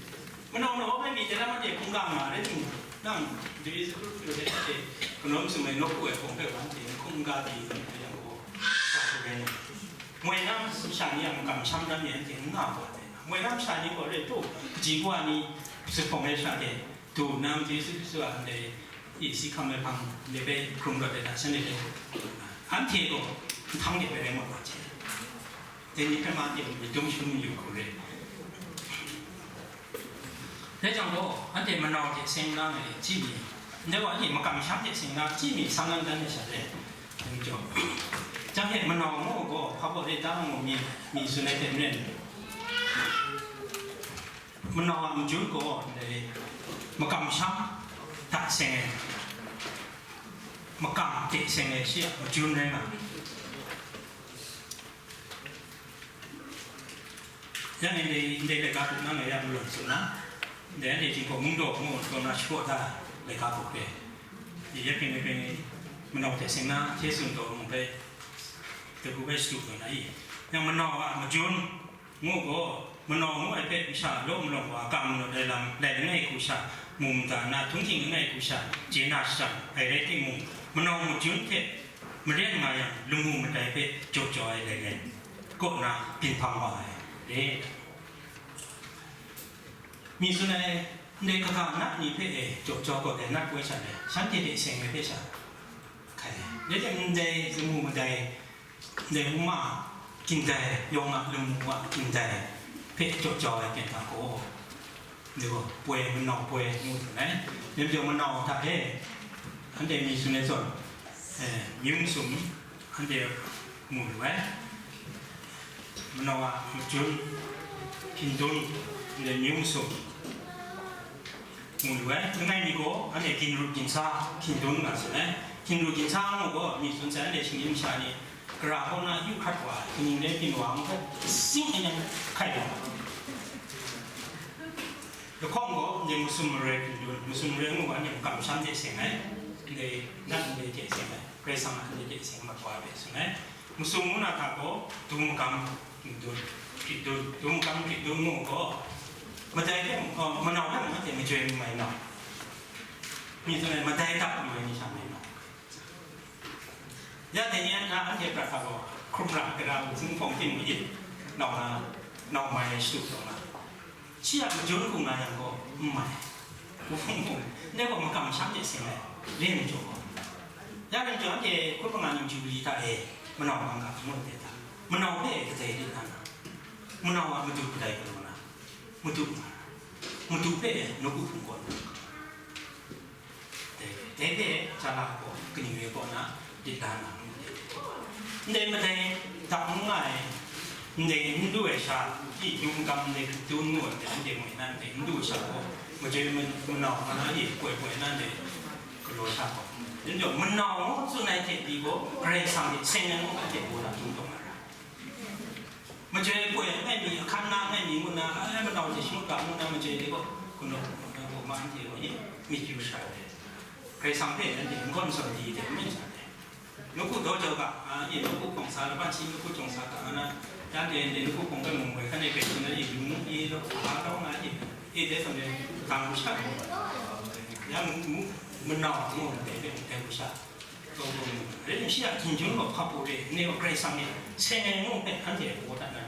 Manau manau hpe myit dai na, anhte hkungga nga rai timung, nang, dai Yesu Hkristu hte, anhte kanawn sum ai nawku ai hpawng hpe wa, anhte hkungga di, anhte yang gaw, sa hku rai na. Moi na masha ni a makam sham dan ni anhte n nga wa ai na. Moi na masha ni gaw rai taw, kaji kawa ni zuphpawng ai sha hte, Du nang Yesu Hkristu a ndai isi hkam ai hpang, ndai hpe hkrum rawt ai hta, shanhte hpe hkrum rawt na, anhte gaw nhtang de hpe rai mat wa hte, dai ni hpe ma de myit dum shum yu hku re. Dai jang gaw, anhte manau hte seng na ai chyi mi, ndai gaw anhte makam sham hte seng na chyi mi, sang dan dan ai sha re, anhte jaw. Jang hte manau ngu gaw, hpa baw re ta ngu mi, mi tsun ai hte maren, Manau a majun gaw ndai makam sham hta seng ai, makam hte seng ai shi a majun rai nga. Yang e ndai, ndai laika hku nang e ya malawng tsun na, ndai anhte Jinghpaw Mungdaw ngu taw na shapraw da ai laika hku hpe, ya hpring, ya hpring manau hte seng na hte tsun taw mung hpe, dai hku hpe shadu taw na i, yang manau a majun, Ngu gaw, manau ngu ai hpe masha law malawng wa ga manawt ai lam lai langai hku sha mu mada na, htunghking langai hku sha chye na shajang ai rai timung, manau majun hte maren nga yang, lamu madai hpe jaw jaw ai lai ngai, kaw na byin hpang wa ai re. Mi tsun ai, ndai kaga nat ni hpe e jaw jaw kawt ai nat poi sha ai, shanhte hte seng ai hpe sha hkai ai. Rai timung, ndai lamu madai, Ndai uma, gindai, yawng a lamu a gindai hpe jaw jau ai ten hta gaw, ndai gaw, poi, manau poi ngu hte ngai, lam jau manau hta e, anhte mi tsun ai zawn, eh, myu masum, anhte mu lu ai, manau a majun, hkying dun, ndai myu masum, Mu lu ai, langai mi gaw, anhte ginru ginsa, hkying dun nga tsun ai. Ginru ginsa ngu gaw, mi tsun sai, anhte shinggyim masha ni, gara kaw na yu hkrat wa, kaning rai byin wa ngu hpe, sing ai yang hkai wa. Lahkawng gaw, anhte masum maroi hkying dun, masum maroi ngu gaw, anhte makam sham hte seng ai. Ndai, nat ndai hte seng ai, Karai Kasang a ndai hte seng ai makwa hpe tsun ai. Masum ngu na hta gaw, du magam hkrit dun, hkrit dun, du magam hkrit dun ngu gaw, madai hpe, oh, manau hpe mung anhte majoi mai nau. Mi tsun ai, madai dap lu ai ni sha mai nau. Ya dai ni anhte prat hta gaw, hkrum ra, gara, zing hpawng tim mayit, nau na, nau mai ai shadu taw na. Shi a majun hku nga yang gaw, n mai. Wuhpung hpung, ndai gaw makam shanhte seng ai, re ai majaw gaw. Ya rai jaw, anhte hkun manga ning Jubili hta e, manau mang ga ngut de ta? Manau hpe kadai de na na? Manau a madu kadai galaw na? Madu nga na? Madu hpe nawku hpung gaw na? Dai, dai hpe, ja la gaw, kaning re gaw na, lit la na, ndai madai dap n nga ai, ndai n du ai sha, i yum gam ndai hkrit dun ngu ai, ndai ndai moi na, ndai n du ai sha gaw, majoi ma-, manau ma na, i poi poi na, ndai galaw sha gaw. Ndai manau ngu tsun ai hte pyi gaw, Karai Kasang hte seng ai ngu ai hte gaw na, dung taw na ra. Majoi poi ai mi, ahkan na ai mi ngu na, ai, manau hte shangut ga ngu na, majoi de gaw, hkun gaw, hkun gaw, ma anhte gaw, ye, myit yu sha ai. Karai Kasang hpe nanhte n gawn zawn di de, n myit sha ai. Nawku daw jau ga, a, ye, nawku hpawng sa, laban shi nawku jawng sa ga, a na, ya de, de, nawku hpawng hpe mung woi, hkan e bai shi na, ye, yu mu, ye, law, a, law nga, ye, ye, de, sam de, gang sha, ya, mu, mu, manau, mu, de, de, de, mu sha. Rai nme shi a hkinjawng gaw hpa pru re, ngai gaw Karai Kasang e seng ai ngu hpe, anhte a gaw hta na,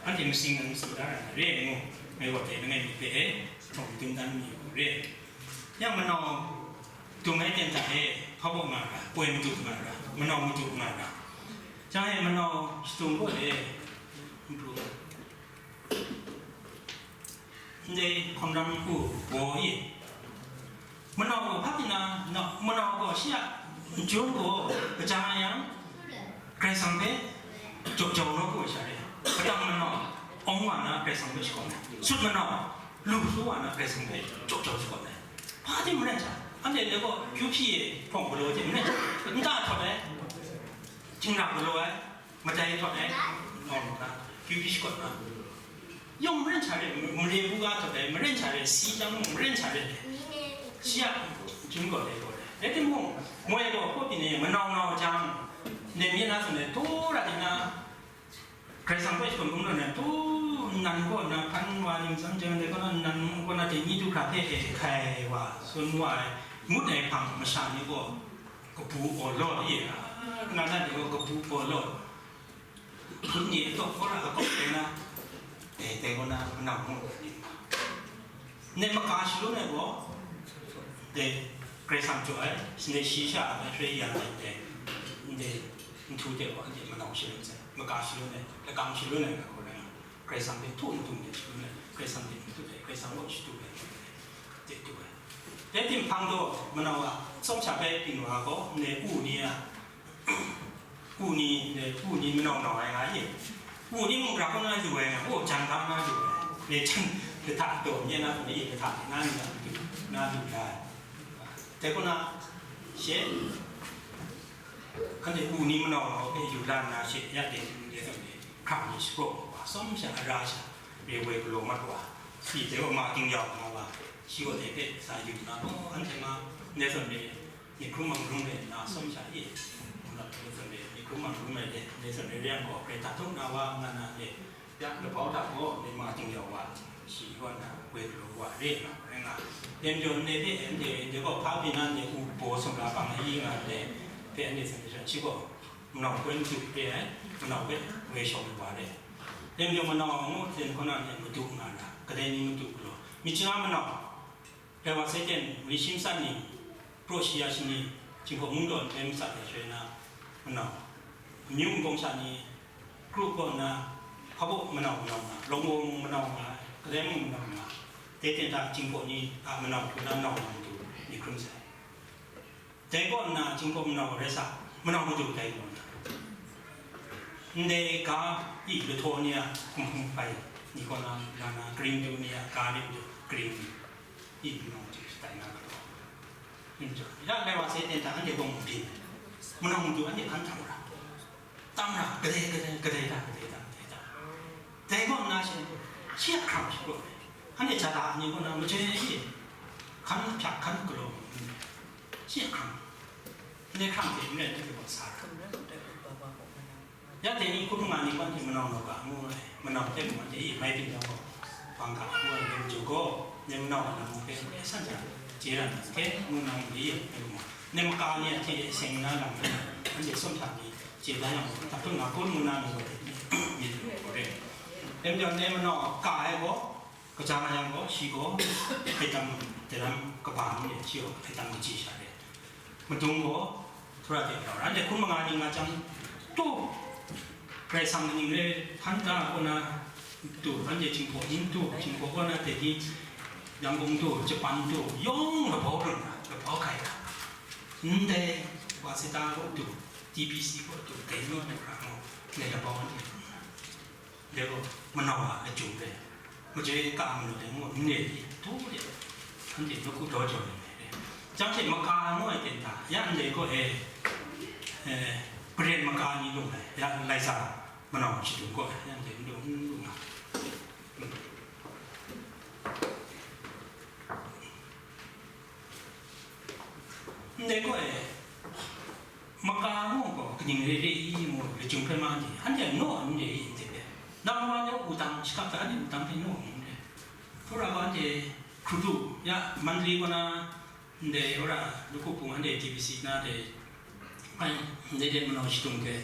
anhte masing nang tsun da ra na, re ai ngu, ngai gaw dai langai mi hpe e, hprawng dum dan mi u re. Yang manau dung ai ten hta e, hpa baw nga ra, poi madu nga ra, manau madu nga ra. Chyang e manau shadung gaw e, n pru. Ndai hkawm ram hku gaw e, manau gaw hpa pyi na, na, manau gaw shi a n-, jun gaw kaja yang, Karai Kasang hpe jaw jau nawku ai sha re. Kadang manau, awng wa na Karai Kasang hpe shakawn ai. Sut manau, lu hkru wa na Karai Kasang hpe jaw jau shakawn ai. Hpa hte maren sha, anhte dai gaw kyu hpyi e hpawng galaw hte maren sha, nta htawt ai, htingrang galaw ai, Matai htawt ai, nawng na, kyu hpyi shakawn na, yawng maren sha re, mare buga htawt ai, maren sha re, si chyang mung maren sha re, shi a, chyum gaw dai gaw dai. Rai timung, moi gaw hpaw byin e manau nau jang, nem ye na tsun ai, taw ra di na, Karai Kasang hpe shakawn hkum rawt na, tu nnan kaw na, hpan wa ning tsang jang dai kaw na, nnan kaw na, dai ni du hkra hpe e hkai wa, tsun wa ai, ngut ai hpang masha ni gaw, kabu awlawt ye, a, na na de gaw kabu awlawt. Hpun ni tawk kaw ra, a kawk dai na, dai, dai kaw na, manau mu. Ndai maka shalun ai gaw, ndai Karai Kasang jaw ai, ndai shi sha ai hkrai ya ai ndai, ndai nhtu de gaw, anhte manau shalun sai, maka shalun ai, lakang shalun ai, nga hku rai nga, Karai Kasang hpe htu n dung de shalun ai, Karai Kasang hpe n tut ai, Karai Kasang kaw shadu ai, de du ai. Dai tim hpang gaw, manau a, tsawm sha bai byin wa gaw, ndai u ni a, u ni, ndai u ni manau nau ai nga ye. U ni mung grap na lu ai nga, o, jan ga na lu ai. Ndai jan, kahta taw nye na, ndai kahta na ni na, na lu la ai. Dai kaw na, she, anhte u ni manau nau hpe yu la nna she, ya de, ndai hkrang ni shapraw wa, tsawm sha, ara sha, re woi galaw mat wa, si dai wa ma ting yau nga wa, shi gaw dai hpe sa yu nna, o, anhte ma, ndai zawn re, Myi hkrum mang hkrum rai nna, atsawm sha e, ngu na, ndai zawn e, myi hkrum mang hkrum rai de, ndai zawn e, re yang gaw, grai hta htuk na wa, nga na, ndai, ya, labau hta gaw, ndai ma ting yau wa, shi kaw na, woi galaw wa, re nga, rai nga. Dai majaw, ndai hpe, ndai, ndai gaw, hpa pyi na, ndai u baw sumla hpang ai nga, ndai hpe, ndai zawn e, shi gaw, manau hpe madu re ai, manau hpe woi shawng wa re. Dai majaw, manau ngu hten hkaw na, ndai madu nga na, kadai ni madu galaw, myit shana manau, Rai wa sai ten, Rishim san ni, Praw Shi Ya Shi ni, Jinghpaw mung daw nhtoi matsat ai shaloi na, manau, amyu nbawng sha ni, Kru kaw nna, hpa baw manau manau nga, Lawng Wawng mung manau nga, Kadai mung manau nga, dai ten hta Jinghpaw ni a manau hku na nau nau madu ni hkrum sai. Dai kaw nna, Jinghpaw manau rai sa, manau madu dai kaw nna, ndai ga i lahtaw ni a hkum hkum hpai ni kaw na, na, na, karing du ni a ga ni madu, karing ni, i manau madu shatai na lahtaw. Ning chyawm, ya, rai wa sai ten hta anhte gaw mu byin ai. Manau madu anhte hkan tam ra. Tam ra, kadai, kadai, kadai ta, kadai ta, kadai ta. Dai kaw nna she, shi a hkrang shi kaw, anhte ja la ni kaw na, majoi e, hkan hpyak, hkan galaw, shi a hkrang. Ndai hkrang hte n rai nna, dai gaw sa ra. Ya dai ni hkun manga ni, anhte manau naw ga ngu ai, manau hte mung anhte e mai byin yang gaw, bang ga ngu ai, nem jaw gaw, nem manau ai lam hpe e san sha chye ra na hte, ngu na ngu ni e, nem maka ni a hte e seng na lam hpe, anhte tsawm hta ni chye da yang gaw, dap htung na hkun ngu na ngu ai, myit lu gaw re. Dai majaw, nem manau ka ai gaw, kaja nga yang gaw, shi gaw, hkaitam, daram kaba ngu ni, shi gaw hkaitam kaji sha re. Madung gaw, hkra de rau, anhte hkun manga ni nga jang, tu, Karai Kasang kaning re, hkan da kaw na, tu, anhte Jinghpaw yin tu, Jinghpaw kaw na Delhi, Yangon tu, Japan tu, yawng labau rin na, labau hkai na. Ndai, Waseda kaw tu, T B C kaw tu, dai ni na hkra gaw, ndai labau anhte. Dai gaw, manau a lachyum re. Majoi ka malu de ngu, n re di, tu de, anhte nawku daw jaw ai re. Jang hte maka ngu ai ten hta, ya ndai gaw e, e, paren maka ni lung ai, ya lai sa manau shadung gaw, ya ndai n lung, n lung nga. Ndai gaw e, maka ngu gaw kaning re re i ngu, lachyum hpe ma ni, anhte naw n re i, ndai hpe. Nang wa ni wudang shakap hta ni, wudang hpe naw n re. Hpura gaw anhte hkrudu, ya, Mandalay kaw na, ndai wora, Lukhu Pung anhte T B C na de, ai, ndai de manau shadung hte,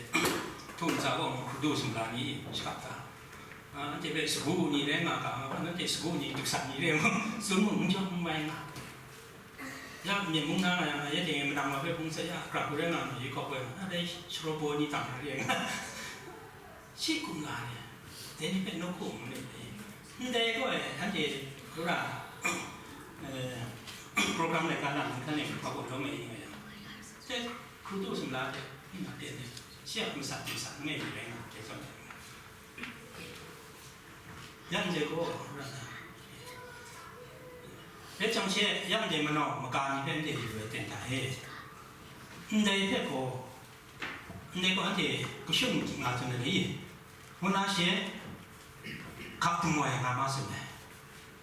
htum tsa gaw hkrudu sumla ni shakap hta. A, anhte hpe sagu ni rai nga ga, anhte sagu ni duksan ni rai ngu, tsun mung n jaw n mai nga. Ya, myen mung na nga yang, ya, dai manang wa hpe hpung sa ya, krak hku rai nga ma, yi kawk bai nga, dai sharaw baw ni tang na re nga. Shi kum la re, dai ni hpe nawku mu re, ndai gaw e, anhte, hkra, eh, program laika na, hkan e, hpa baw lawm e, nga yang. Dai, hkrudu sumla hte, ni na ten e, shi a masat, masat, ngai mi rai nga, dai zawn e. Yang je gaw, dai jang she, yang de manau maka ni hpe ndai yu ai ten hta e. Ndai hpe gaw, ndai gaw anhte kashung nga tsun ai ni? Ngu na she, hka tum wai nga ma tsun ai.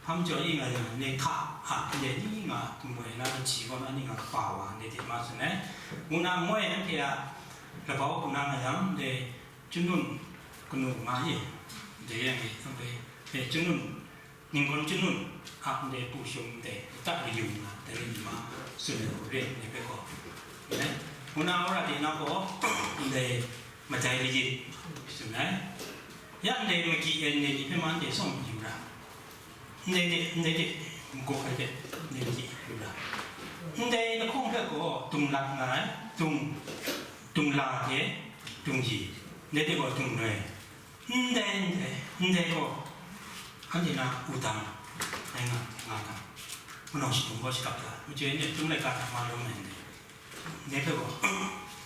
Hpa majaw i nga yang, ndai hka a ndai ni nga tum wai na, kaji gaw na ni nga kapa wa, ndai hte ma tsun ai. Ngu na moi anhte a labau hku na nga yang, ndai Chunun kanu nga ye, de yang e, hpe, hpe Chunun, Ninggawn Chunun, a ndai pu shum ndai, ta layum nga, dai ni ma, tsun ai hku re, ne hpe gaw, ne, ngu na wora de na gaw, ndai madai layit, tsun ai, ya ndai magi en ne ni hpe ma ndai sawng yu ra. Ndai de, ndai de, n-gaw ai de, ndai de, yu la. Ndai lahkawng hpe gaw, dung lat nga ai, dung, dung la hte, dung yi, ndai de gaw, dung noi. Ndai, ndai, ndai gaw, anhte na wudang, ai nga, nga ga. Manau shadung gaw shakap da, majoi ndai, dung laika hta ma lawm ai ndai. Ndai hpe gaw,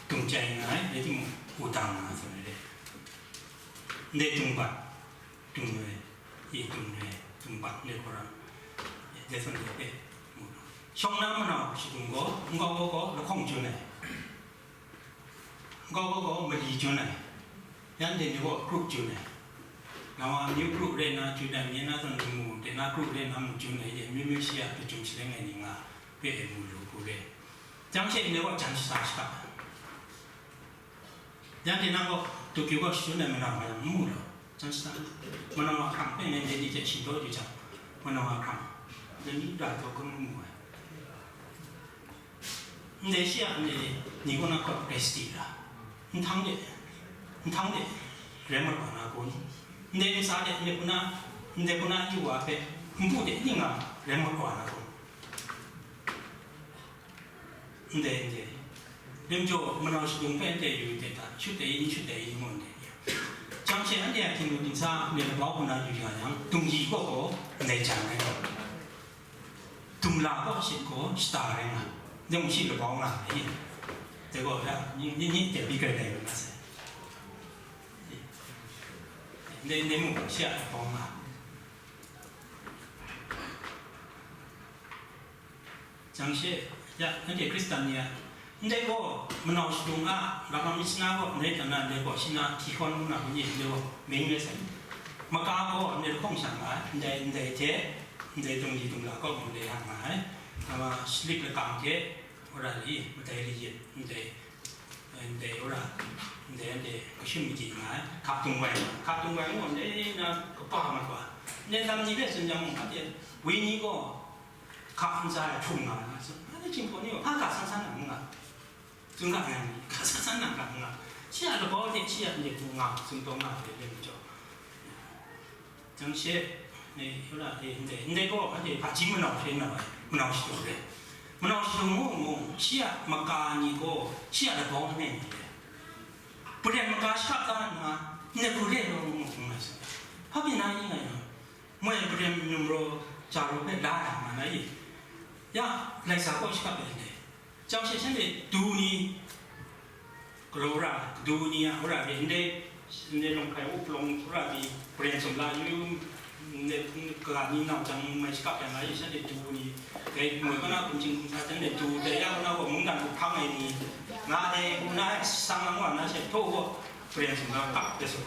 dung chyai nga ai, rai timung, wudang nga ai, tsun ai de. Ndai dung bat, dung noi, i dung noi, dung bat, ndai hkawra, dai zawn de hpe mu. Shawng na manau shadung gaw, nkau gaw gaw lahkawng chun ai, nkau gaw gaw mali chun ai, yan de ni gaw group chun ai. Nang wa amyu group rai na, Juda myi na zawn mu, de na group rai na mu chun ai, de amyu myu shi a, hpe chun shaleng ai ni nga, hpe ai mu lu hku re. Jang she ndai gaw jan shata shata. Yang tinang gaw, Tokyo gaw shachyen ai manau nga yang n mu law, jan shata, manau a hkrang hpe ngai dai ni hte shingdaw yu jang, manau a hkrang, dai ni da taw hkrum n mu ai. Ndai shi a ndai ni kaw na kaw rai sadi ra, nhtang de, nhtang de rai mat wa na kun? Ndai ntsa de, ndai hpuna, ndai hpuna yu wa hpe, npu de ning nga rai mat wa na kun? Ndai, ndai. Lim jaw, manau shadung hpe ndai yu ndai ta, shut dai yin, shut dai yin ngu ndai. Jang she anhte a htingnu dinghta, ndai labau hpuna yu ya yang, dung yi gaw gaw, ndai jan rai gaw. Dung la gaw shit gaw, shata rai nga. Ndai mung shi labau nga ai. Dai gaw ya, ni, ni, ni, dai byi krai dai yu na sai. Ndai, ndai mung shi a labau nga. Jang she, ya, anhte Hkristan ni a, ndai gaw, manau shadung a, Rama myit shana gaw, ndai hta na, ndai gaw, shi na, hti hkawn ngu na, ni, ndai gaw, meng rai sai. Maka gaw, ndai lahkawng sha nga ai, ndai, ndai hte, ndai dung li dung la gaw, ndai hang nga ai. Rama shalip lakang hte, Wora li, madai layit, ndai, ndai wora, ndai, ndai, kashim madi nga ai, hka dung wai, hka dung wai ngu, ndai na kaba ma kaba, ndai lam ni hpe tsun jang mung, anhte, wenyi gaw, hka ntsa e htum nga ai, nga tsun, anhte Jinghpaw ni gaw, hpa ga san san na n nga, tsun ga ai, ga san san na ga n nga, shi a labau hte shi a ndai hku nga, tsun taw nga ai, rai majaw. Jang she, e, wora, e, ndai, ndai gaw, anhte hpaji manau hte nau ai, manau shadung re. Manau shadung mung mung, shi a maka ni gaw, shi a labau langai mi re. Paren maka shakap da nna, ndai hku re law mung mung ngai sai. Hpa pyi na i ngai yang, moi paren numero ja raw hpe la ai nga na i? Ya, laisa kaw shakap ai ndai. Jang she shanhte du ni, galaw ra, du ni a, wora re, ndai, ndai lawng hkai up lawng wora pyi, paren sumla yu, ndai, kaga ni nau jang mai shakap yang la, shanhte du ni, dai moi kaw na hkum hting hkum sa, shanhte du, dai ya kaw na gaw mungdan hku hpang ai ni, nga dai, ngu na, sang lang wa na she, htaw gaw, paren sumla kap de su.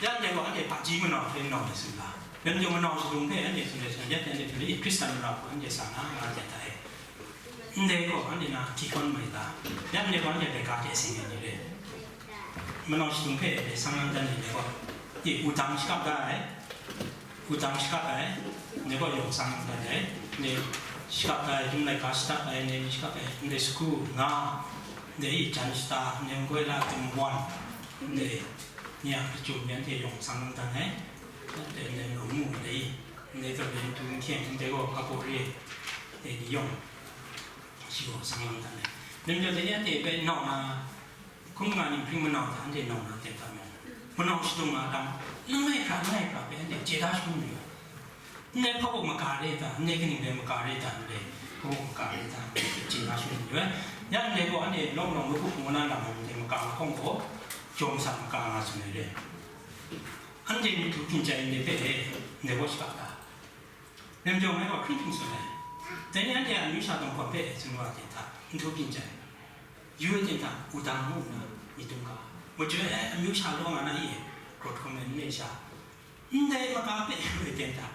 Ya ndai gaw anhte hpaji manau hte nau ai tsun ga, lam jawng manau shadung hpe anhte tsun ai tsun, ya anhte hpe Hkristan manau hku anhte sa na, nga hte hta e. Ndai gaw anhte na hti hkawn mai ga, ya ndai gaw anhte laika hte seng ai ni re. Manau shadung hpe anhte sang lang dan ai ndai gaw, e, wudang shakap da ai, wudang shakap ai, ndai gaw yawng sang lang dan ai, ndai shakap da ai, dum laika shakap ai, ndai ni shakap ai, ndai sagu nga, ndai jan shata, ndai nggoi la, dum wan, ndai Ni a hpacum ni anhte yawng sang lang dan ai, ndai, ndai rum mu ndai, ndai zawn ni n tu n hkyeng, ndai gaw hpa baw re, ndai ni yawng shi gaw sang lang dan ai. Ning jaw dai ni anhte bai nau na, hkrum nga ni hpring manau hta anhte nau na ten hta mung, manau shadung nga dang, langai hkra, langai hkra bai anhte chye da shangun yu ai. Ndai hpa baw maka re ta, ndai kaning dai maka re ta, ndai hpa baw maka re ta, chye na shangun yu ai. Ya ndai gaw anhte nawng nawng lawhku hpung na lam ai ndai maka mahkawng gaw, jawm sa maka nga tsun ai re. Anhte myihtoi byin chyai ndai hpe e, ndai gaw shakap ta. Lam jawng ai gaw hkring hkring tsun ai. Dai ni anhte a amyu sha tawng hkawn hpe e tsun wa ten hta, myihtoi byin chyai. Yu ai ten hta, wudang ngu nna myit dum ga. Majoi ai amyu sha law nga na i, grawt hkawm ai n re sha. Ndai maka hpe yu ai ten hta,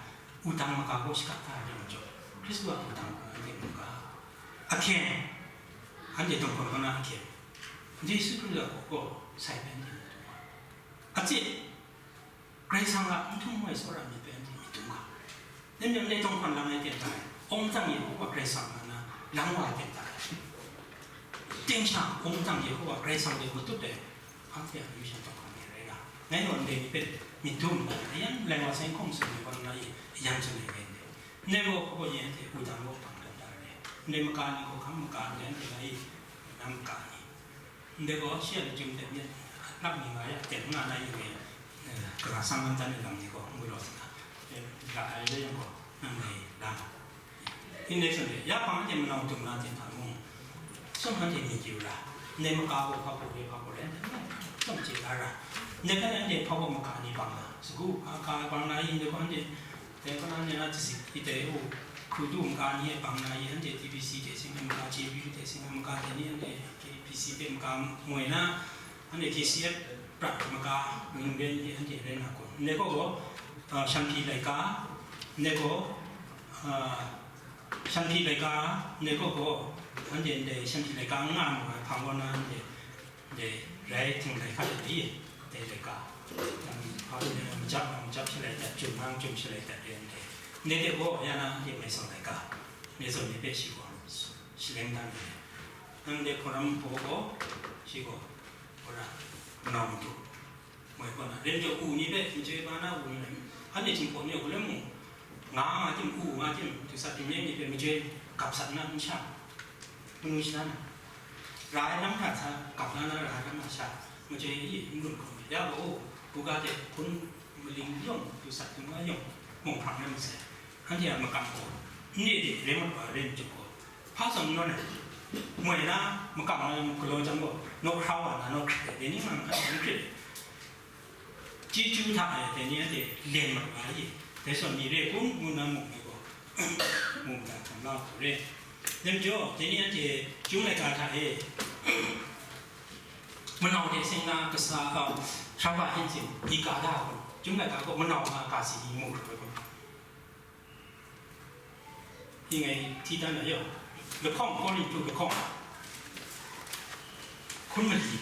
wudang maka gaw shakap hta ai majaw, Hkristu a wudang gaw anhte mu ga. Ahkyeng, anhte tawng hkawn kaw na ahkyeng, Yesu Hkristu a hkaw gaw sai hpe anhte mu ga. Atsit, Karai Kasang a n htum n wai tsawra myit hpe anhte myit dum ga. Ning yawng ndai tawng hkawn lang ai ten hta e, awng tsang Yehowa Karai Kasang a na lang wa ai ten hta e, ting sha awng tsang Yehowa Karai Kasang de matut ai, anhte a amyu sha tawng hkawn ni rai ga, ngai gaw ndai ni hpe myit dum nna, yan lai wa sai n hkawm tsun ai gaw nna e, yan tsun ai rai ndai. Ndai gaw hpa gaw anhte wudang gaw hpang dan da ai, ndai maka ni gaw hkam maka ndai anhte la i, na maka ni. Ndai gaw shi a lachyum hte myit lap mi nga ya, ten nga na yu e, eh, kaga sang lam dan ai lam ni gaw, n galaw sa, eh, ga ai rai yang gaw, nang ngai la nga. Yin dai shun de, ya hpang anhte manau dum na hte hta mung, sum anhte myit yu ra, ndai maka gaw hpa hpaw re, hpa hpaw re, anhte mung, sum chye la ra. Ndai hpe anhte hpa hpaw maka ni bang na, sagu, a ka bang na yin dai gaw anhte, dai gaw na, anhte na, tasi, i dai u, hkrudu maka ni e bang na yin, anhte T B C hte sing ai maka, J B U hte sing ai maka, dai ni anhte, K B C hpe maka moi na, anhte K C F prat maka, ning ren hte anhte rai na kun. Ndai gaw gaw, ah, Shanhpyi laika, ndai gaw, ah, Shanhpyi laika, ndai gaw gaw, anhte ndai Shanhpyi laika n nga mu ai hpang gaw na, anhte ndai rai htingrai hkat ai ni, ndai laika, hpa rai nna, majap nna majap shalai dat, jum nna jum shalai dat re ndai. Ndai de gaw, ya na, anhte Mai Sang laika, ndai zawn ni hpe shi gaw, shaleng dan ai. Nang de hkawng ram hpaw gaw, shi gaw, wora, manau madu, moi kaw na, ren jaw u ni hpe, majoi ba na u ni rai, anhte Jinghpaw ni a hku lam mung, nga nga tim, u nga tim, dusat tim yen ni hpe, majoi gap sat na, n sha, manu sha na, ra ai lam hta sa, gap na na ra ai lam hta sha, majoi e n gun hkrum ai. Ya gaw, buga de hpun maling yawng, dusat tim nga yawng, mung hprang rai masai. Anhte a makam gaw, n re de, re mat wa re n jaw gaw, hpa zawn n nawn ai, moi na makam na galaw jang gaw, naw hkra wa na naw hkrit ai, dai ni nga hkrit ai, chyeju hta e, dai ni anhte len mat wa ai, dai zawn ni re kun ngu na mung ai gaw, mu mada hkam la hku re. Dai majaw, dai ni anhte Chyum laika hta e, manau hte seng na kasa, a, Shanghpa Henshin, i ka da ai kun, Chyum laika gaw manau nga ka si ni mu hkrup ai kun. Ning ngai hti dan na yawng, lahkawng Korinhtu lahkawng hkun mali,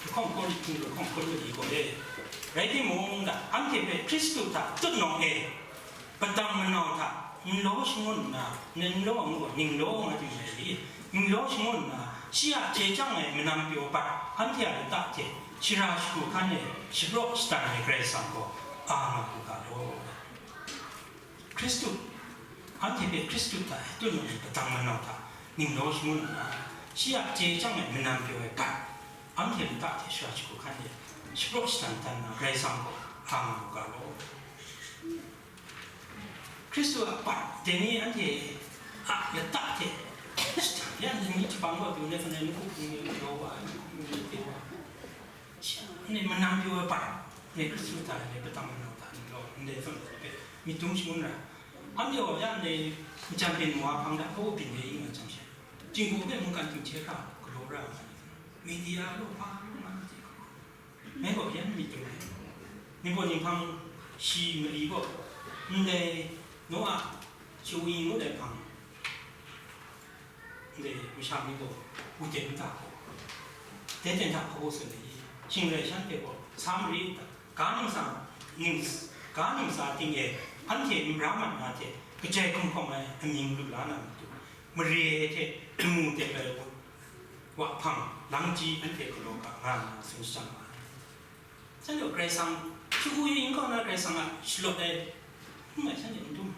lahkawng Korinhtu lahkawng hkun mali gaw e. Rai timung, da, anhte hpe Hkristu hta tutnawng e, padang manau hta n law shangun nna, n law ngu, ning law nga ting rai li, n law shangun nna, shi a hte chyang ai manam pyaw bat anhte a lata hte shara shagu hkan e shapraw shadan ai Karai Kasang gaw a nga u ga law. Hkristu, anhte hpe Hkristu hta e tut nna padang manau hta ning law shangun nna, shi a hte chyang ai manam pyaw ai bat, anhte lata hte shara shagu hkan e shapraw shadan dan nna, Karai Kasang gaw a nga u ga law. Hkristu a bat, dai ni anhte a lata hte shadan ya, dai ni htabang gaw, du na, du na, n-gup n-gu, n-gu, n-gu, n-gu, Shi, anhte manam pyaw ai bat, anhte Hkristu hta, anhte padang manau hta, anhte law, anhte hpang hpe myit dum shangun ra. Anhte gaw ya, anhte majan byin wa hpang da, hpaw byin de yin nga jang she, Jinghku hpe mungkan ting hte hkra galaw ra ai, media law, hpa law, nga na hte hkra, ngai gaw yan myit dum ai. Ningbaw ninghpang shi mali gaw, ndai Noa shawi ngut ai hpang, ndai masha ni gaw, wudem nta hkaw, dai ten hta hpaw tsun ai i? Shing rai shanhte gaw sa marit ta? Ga numsa, ning, ga numsa ting e, anhte n-, ra mat na hte, kajai hkum hkawm ai amying lu la na matu, mare ai hte lamu tep ai wa, wa hpang, lang chyi anhte galaw ga nga nna tsun shajang ma ai. Shanhte gaw Karai Kasang, shagu yin kaw na Karai Kasang a shalawt ai, n rai shanhte n dum.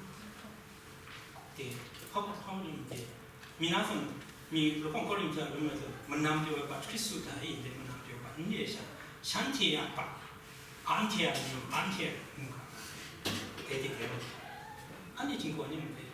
Te, hpa hpa hpa ning te, mi na sung, mi lahkawng Korinhtu a lum ai zawn, manam pyaw ai bat Hkristu hta e, ndai manam pyaw ai bat n re ai sha, shanhte a bat, anhte a ning, anhte a mungga, dai ting rai nna, anhte Jinghku ni mung dai